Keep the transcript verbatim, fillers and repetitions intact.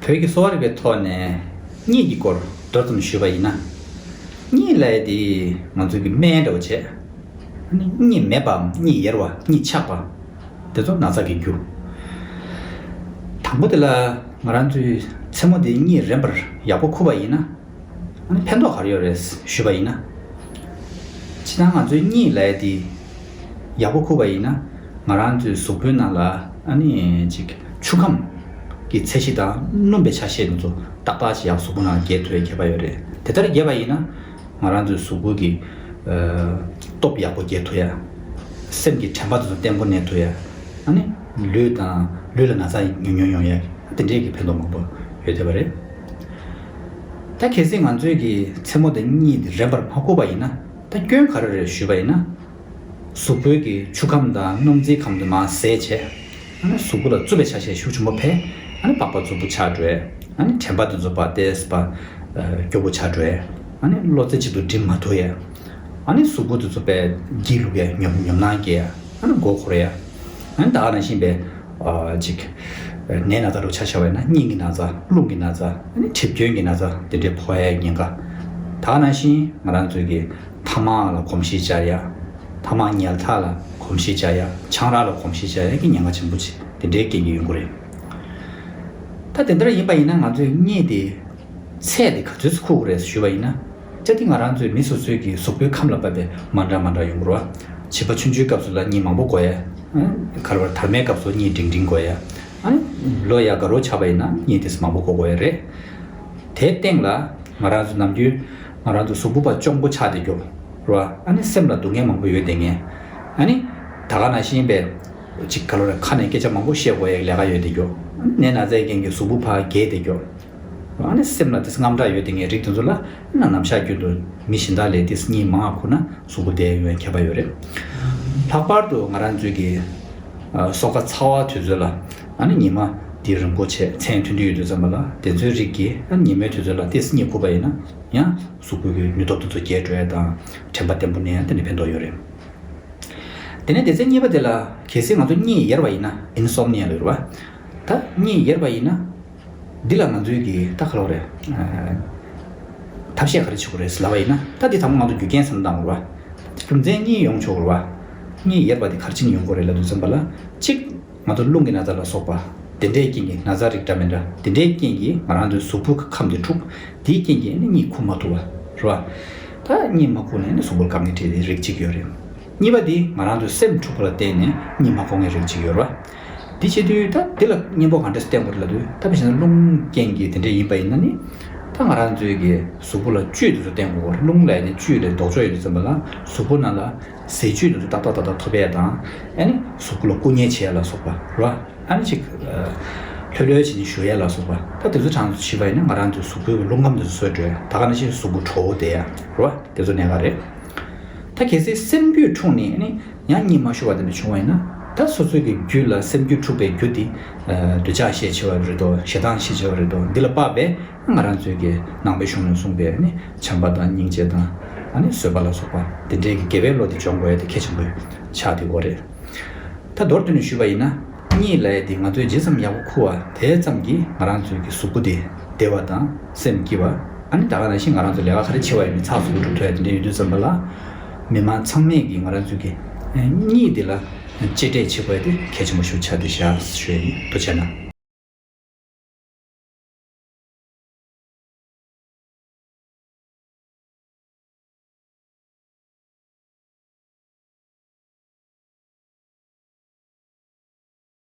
བོད་ཀྱི་གསོ་བ་རིག་པའི་ཐོག་ནས་གཉིད་ཀྱི་སྐོར་མདོར་ཙམ་ཞུས་པ་ཡིན་ན། གཉིད་ལབ་ཡ་དེ་ང་ཚོའི་གི་སྨན་འདྲ་བོ་བྱས། ཨ་ནི་གཉིད་མེད་པའམ་གཉིད་ཡེར་བ། གཉིད་ཆག་པ། དེ་ཚོ་ན་ཚ་གི་རྒྱུ། དང་པོ་དེ་ལ་ང་རང་ཚོའི་མཚན་མོ་དེ་གཉིད་རན་པར་ཡག་པོ་ཁུག་པ་ཡིན་ན། ཨ་ནི་ཕན་ཐོགས་ག་རེ་ཡོད་རེད་ཞུས་པ་ཡིན་ན། སྤྱིར་བཏང་ང་ཚོའི་གཉིད་ལབ་ཡ་དེ་ཡག་པོ་ཁུག་པ་ཡིན་ན། ང་རང་ཚོའི་གཟུགས་པོའི་ནང་ལ་ཨ་ནི་ཅིག་ཆུ་ཁམས་ཀྱི་ཚད་གཞི་དང་སྣུམ་པའི་ཆ་ཤས་དེ་ཚོ་ཏག་ཏག་ཅིག་ཡག་གཟུགས་པོ་ནང་རྒྱས་ཐུབ་ཡ་ཁྱད་པར་ཡོད་རེད། དེ་ལྟར་རྒྱས་པ་ཡིན་ན། ང་རང་ཚོའི་གཟུགས་པོ་གི་ཨ་སྟོབས་ཡག་པོ་རྒྱས་ཐུབ་ཡ། སེམས་ཀྱི་དྲན་པ་དེ་ཚོ་བརྟན་པོ་གནས་ཐུབ་ཡ། ཨ་ནི་ལུས་དང་ལུས་ལ་ན་ཚ་ཉུང་ཉུང་ཡོང་ཡ། དེ་འདྲས་ཀྱི་ཕན་ཐོགས་མང་པོ་ཡོད་བསྡད་པ་རེད། ད་གལ་སྲིད་ང་ཚོའི་གི་མཚན་མོ་དེ་གཉིད་དེ་རན་པར་མ་ཁུག་པ་ཡིན་ན། ད་སྐྱོན་ག་རེ་རེད་ཞུས་པ་ཡིན་ན། གཟུགས་པོའི་གི་ཆུ་ཁམས་དང་སྣུམ་རྩེའི་ཁམས་དེ་མར་ཟད་བྱས། ཨ་ནི་གཟུགས་པོ་ལ་རྩུབ་པའི་ཆ་ཤས་ཤུགས་ཆེན་པོ་འཕེལ། ཨ་ནི་པགས་པ་རྩུབ་པོ་ཆགས་འགྲོ་ཡ། ཨ་ནི་དྲན་པ་དེ་ཚོ་ཕར་ཏོག་ཙམ་ཕར་ཨ་སྐྱོ་པོ་ཆགས་འགྲོ་ཡ། ཨ་ནི་བློ་རྩེ་གཅིག་ཏུ་སྒྲིམ་མ་ཐུབ་ཡ། ཨ་ནི་གཟུགས་པོ་དེ་ཚོ་དཔེ་སྒྱིད་ལུག་ཡ། ཉོབ་ཉོབ་སྣང་སྐྱེ་ཡ། ཨ་ནི་མགོ་འཁོར་ཡ། ཨ་ནི་ད་ག་ནང་བཞིན་པའི་ཨ་ཅིག་ནད་ན་ཚ་རུ་ཆ་བཞག་པ་ཡིན་ན། སྙིང་གི་ན་ཚ། རླུང་གི་ན་ཚ། ཨ་ནི་མཁྲིས་སྐྱོན་གྱི་ན་ཚ་དེ་འདྲའི་ཕོག་ཡའི་ཉེན་ཁ། ད་ག་ནང་བཞིན་ང་རང་ཚོའི་གི་ཐ་མག་ལ་གོམས་གཤིས་སྦྱར་ཡ། ཐ་མག་ཉལ་ཐ་ལ་གོམས་གཤིས་སྦྱར་ཡ། ཆང་རག་ལ་གོམས་གཤིས་སྦྱར་ཡ་གི་ཉེན་ཁ་ཆེན་པོ་ཅིག་དེ་འདྲའི་རྐྱེན་གྱིས་ཡོང་གི་རེད། ད་དེ་འདྲ་ཡིན་པ་ཡིན་ན། ང་ཚོའི་གཉིད་དེ་ཚད་དེ་ག་ཚོད་ཁུག་དགོས་རེད་ཞུས་པ་ཡིན་ན། ད་དེ་ང་རང་ཚོའི་མི་སོ་སོའི་གི་གཟུགས་པོའི་ཁམས་ལ་བབས་པའི་མ་འདྲ་མ་འདྲ་ཡོང་གི་རེད་བ། བྱིས་པ་ཆུང་ཆུང་སྐབས་སུ་ལ་གཉིད་མང་པོ་དགོས་ཡ། ག་རེ་བ། དར་མའི་སྐབས་སུ་གཉིད་འབྲིང་འབྲིང་དགོས་ཡ། ཨ་ནི་ལོ་ཡར་དགའ་རོགས་ཆགས་པ་ཡིན་ན་གཉིད་དེ་མང་པོ་དགོས་དགོས་ཡ་རེད། དེའི་སྟེང་ལ་ང་རང་ཚོ་ནམ་རྒྱུན་ང་རང་ཚོ་གཟུགས་པོ་ཕར་གཅོང་པོ་ཆགས་བསྡད་རྒྱུ་རེད་བ། ཨ་ནི་སེམས་ལ་སྡུག་བསྔལ་མང་པོ་ཡོད་བསྡད་མཁན། ཨ་ནི་ད་ག་ནང་བཞིན་པའི་ཅིག་ག་རེ་བ། ཁ་ནས་སྐད་ཆ་མང་པོ་བཤད་དགོས་ཡ་ལས་ཀ་ཡོད་བསྡད་རྒྱུ། ནད་ན་ཚའི་རྐྱེན་གྱིས་གཟུགས་པོ་ཕར་རྒས་བསྡད་རྒྱུ། ཨ་ནི་སེམས་ལ་དེ་དངངས་སྐྲག་ཡོད་བསྡད་མཁན་རིགས་དེ་ཚོ་ལ། ཨ་ནི་ནམ་ཞག་རྒྱུན་དུ་མི་གཞན་དག་ལས་དེ་གཉིད་མང་ཁུག་ན་གཟུགས་པོ་བདེ་ཡོང་ཁྱད་པར་ཡོད་རེད། ལྷག་པར་དུ་ང་རང་ཚོའི་གི་ཨ་སོ་ཁ་ཚ་བ་དུས་ཚོད་ལ། ཨ་ནི་ཉི་མ་འདི་རིང་པོ་བྱས། མཚན་ཐུང་ཐུང་ཡོད་དུས་ཙམ་པ་ལ། དེ་ཚོའི་རིགས་ཀྱིས་ཨ་ནི་ཉི་མའི་དུས་ཚོད་ལ་དེ་གཉིད་ཁུག་པ་ཡིན་ན། ཡང་གཟུགས་པོའི་གི་ནུས་སྟོབས་དེ་ཚོ་རྒྱས་འགྲོ་ཡ་དང་། དྲན་པ་བརྟན་པོ་གནས་ཡ་དེ་འདྲ་ཕན་ཐོགས་ཡོད་རེད། དེ་ནས་སྡེ་ཚན་གཉིས་པ་དེ་ལ། གལ་སྲིད་ང་ཚོ་གཉིད་ཡེར་བ་ཡིན་ན། ཨིན་སོམ་ནི་ཡ་ལབ་རེད་བ། ད་གཉིད་ཡེར་བ་ཡིན་ན། འདི་ལ་ང་ཚོའི་གི་ད་ག་རེ་རེད། ཨ་ཐབས་ཤེས་ག་རེ་བྱེད་དགོས་རེད་ལབ་པ་ཡིན་ན། ད་འདི་དང་པོ་ང་ཚོ་རྒྱུ་རྐྱེན་བསམ་བློ་བཏང་དགོས་རེད་བ། རྒྱུ་མཚན་གཉིས་ཡོང་ཆོག་གི་རེད་བ། གཉིད་ཡེར་བ་འདི་ག་རེ་བྱས་ནས་ཡོང་གི་རེད་ལབ་དུས་ཙམ་པ་ལ། གཅིག་ང་ཚོ་རླུང་གི་ན་ཚ་ལ་སོགས་པ་དེ་འདྲའི་རྐྱེན་གྱིས། ན་ཚ་རིགས་འདྲ་མི་འདྲ་དེ་འདྲའི་རྐྱེན་གྱིས་ང་རང་ཚོའི་གཟུགས་པོའི་ཁམས་དེ་འཁྲུགས། དེའི་རྐྱེན་གྱིས་ནི་གཉིད་ཁུག་མ་ཐུབ་པ་རེད་བ། ད་གཉིད་མ་ཁུག་ནས་ནི་གཟུགས་པོར་དཀའ་ངལ་འཕྲད་དེ་རིགས་གཅིག་ཡོད་རེད། གཉིས་པ་འདི་ང་རང་ཚོའི་སེམས་འཁྲུགས་པ་ལ་བརྟེན་ནས་གཉིད་མ་ཁུག་མཁན་རིགས་གཅིག་ཡོད་རེད་བ། འདི་བྱེད་དུས་ད་འདི་ལ་གཉེན་པོ་ག་འདྲས་བསྟེན་དགོས་རེད་ལབ་དུས། ད་དཔེ་བྱས་ན་རླུང་རྐྱེན་གྱིས་དེ་འདྲས་ཡིན་པ་ཡིན་ན་ནི། ད་ང་རང་ཚོའི་གི་གཟུགས་པོ་ལ་བཅུད་དེ་ཚོ་བསྟེན་དགོས་རེད། རླུང་ལབ་ནས་བཅུད་ལ་ལྡོག་ཕྱོགས་ཡོད་དུས་ཙམ་པ་ལ། གཟུགས་པོ་ནང་ལ་ཟས་བཅུད་དེ་ཚོ་ཏག་ཏག་ཏག་ཏག་ཐོབ་ཡ་དང་། ཨ་ནི་གཟུགས་པོ་ལ་བཀུག་ཉལ་བྱེད་ཡ་ལ་སོགས་པ་རེད་བ། ཨ་ནི་ཅིག་ལྷོད་ལྷོད་བྱས་ནས་བཞུགས་ཡ་ལ་སོགས་པ། ད་དེ་ཚོ་གྲངས་སུ་བྱས་པ་ཡིན་ན། ང་རང་ཚོའི་གཟུགས་པོའི་རླུང་ཁམས་དེ་ཚོ་གསོས་འགྲོ་ཡ། ད་ག་ནང་བཞིན་གཟུགས་པོ་དྲོ་བོ་བསྡད་ཡ་རེད་བ། དེ་ཚོ་གནད་འགག་རེད། ད་གལ་སྲིད་སེམས་རྒྱུད་འཁྲུགས་ནས་ནི་ཡང་གཉིད་མ་ཤོར་བ་དེ་འདྲ་བྱུང་བ་ཡིན་ན། ད་སོ་སོའི་གི་རྒྱུད་ལ་སེམས་རྒྱུད་འཁྲུགས་པའི་རྒྱུ་དེ། ཨ་འདོད་ཆགས་ཤས་ཆེ་བ་རེད་དོ། ཞེ་སྡང་ཤས་ཆེ་བ་རེད་དོ། འདི་ལ་དཔག་པའི་ང་རང་ཚོའི་གི་ནང་པའི་གཞུང་ནས་གསུངས་པའི་ནི་བྱམས་པ་དང་སྙིང་རྗེ་དང་། ཨ་ནི་བཟོད་པ་ལ་སོགས་པ་དེ་འདྲའི་གི་དགེ་བའི་བློ་དེ་སྦྱོང་དགོས་ཡ་དེ་གལ་ཆེན་པོ་ཆགས་བསྡད་ཡོད་རེད། ད་མདོར་བསྡུས་ནས་ཞུས་པ་ཡིན་ན། གཉིད་ལབ་ཡ་དེ་ང་ཚོས་ཇི་ཙམ་ཡག་པོ་ཁུག་པ་དེ་ཙམ་གྱིས་ང་རང་ཚོའི་གི་གཟུགས་པོ་དེ་བདེ་བ་དང་སེམས་སྐྱིད་པ། ཨ་ནི་ད་ག་ནང་བཞིན་ང་རང་ཚོ་ལས་ཀ་ག་རེ་བྱེད་པ་ཡིན་ནའི་ཚགས་ཚུད་པོ་སྒྲུབ་ཐུབ་ཡ་དེ་འདྲ་ཡོད་དུས་ཙམ་པ་ལ། མི་མང་ཚང་མས་ཀྱིས་ང་རང་ཚོའི་གི་གཉིད་དེ་ལ་གཅེས་སྤྲས་བྱེད་དགོས་ཡ་དེ་གལ་ཆེན་པོ་ཞིག་ཆགས་བསྡད་ཤག་ཞུ་ཡ་ཡིན། ཐུགས་རྗེ་གནང་།